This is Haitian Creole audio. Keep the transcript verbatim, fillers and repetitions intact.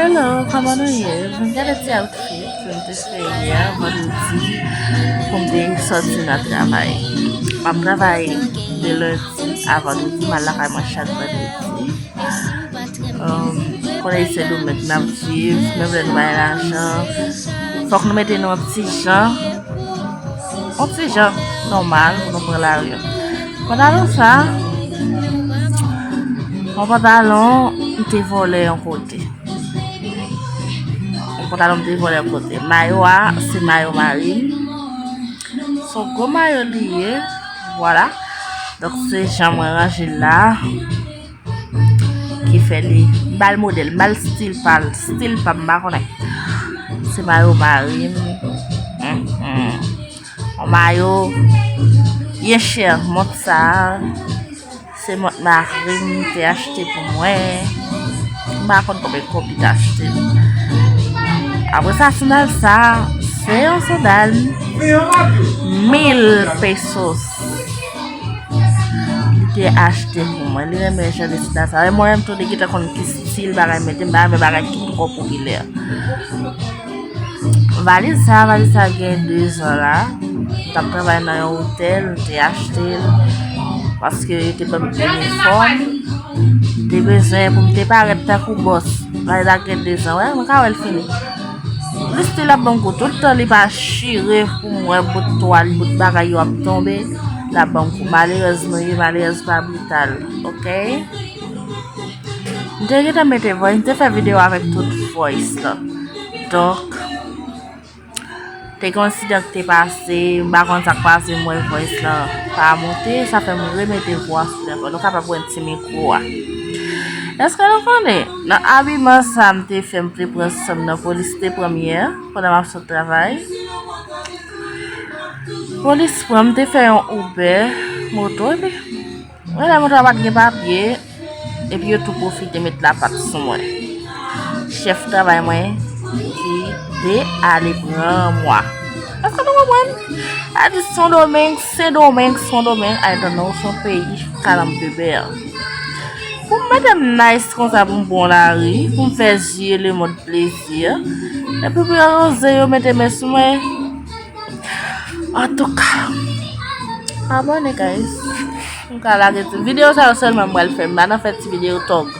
Hello, kòman nou ye? Vin gade ti outfit ke m te fè yè vandredi pou m te sòti nan travay. M ap travay de lendi a vandredi, m al lakay mwen chak vandredi. Um, konnen se Sendomeng n ap viv, menm lè nou bay lajan, fòk nou mete nou yon ti jan, yon ti jan nòmal pou nou pran lari. Pantalon sa, yon pantalon m te vòlè yon kote. Yon pantalon m te vòlè yon kote. Mayo a, se mayo mari m. Se yon gwo mayo li ye. Vwala. Donk, se jan mwen ranje l la ki fè li, m ba l modèl, m ba l stil pa l, stil pa m, m pa konnen. Se mayo mari m. Mhm. Yon mayo byen chè, mont sa a. Se mont mari m te achte pou mwen. M pa konn konbyen kòb li te achte l. Apre sa, sandal sa, se yon sandal mil pesos. Li te achte pou mwen. Li renmen jan de sandal sa. E mwen menm tou, li gentan konn ki stil bagay mete. M pa renmen bagay ki twò popilè. Valiz sa, valiz sa gen de zan la. M t ap travay nan yon otèl, m te achte l. Paske yo te ban m inifòm. M te bezwen pou m te parèt tankou bòs. Valiz la gen de zan, wè, mwen ka wè l fini. Li still ap ban m kou. Tout tan li pa chire pou m wè bout twal, bout bagay yo ap tonbe, l ap ban m kou. Malerèz nou ye, malerèz pa brital, oke? M te gentan mete voice, m te fè videyo avèk tout voice la. Donk, te gen yon ensidan ki te pase, m pa konn sa k pase, m wè voice lan pa monte, sa fè m remete vwa sou telefòn. Nou kapab wè m ti mikwo a. Èske nou konnen, nan abiman sa m te fè, m te pran san m nan, polis te pran m yè, pandan m ap sot travay. Polis pran m, te fè yon Uber moto, epi mwen, lè moto a pa t gen papye, epi yo tou pwofite met lapat sou mwen. Chèf travay mwen ki te ale pran mwa. Èske nou konprann? A di Sendomeng, Sendomeng, Sendomeng, I don't know, se yon peyi kalanbebè. Pou m mete m nice konsa, pou m bon lari, pou m fè zye lemonn plezi, epi pou yo oze yo mete men sou mwen. Antouka, abòne, guys. M ka lage ti videyo sa yo sèlman m pral fè. M pa nan fè ti videyo tòg.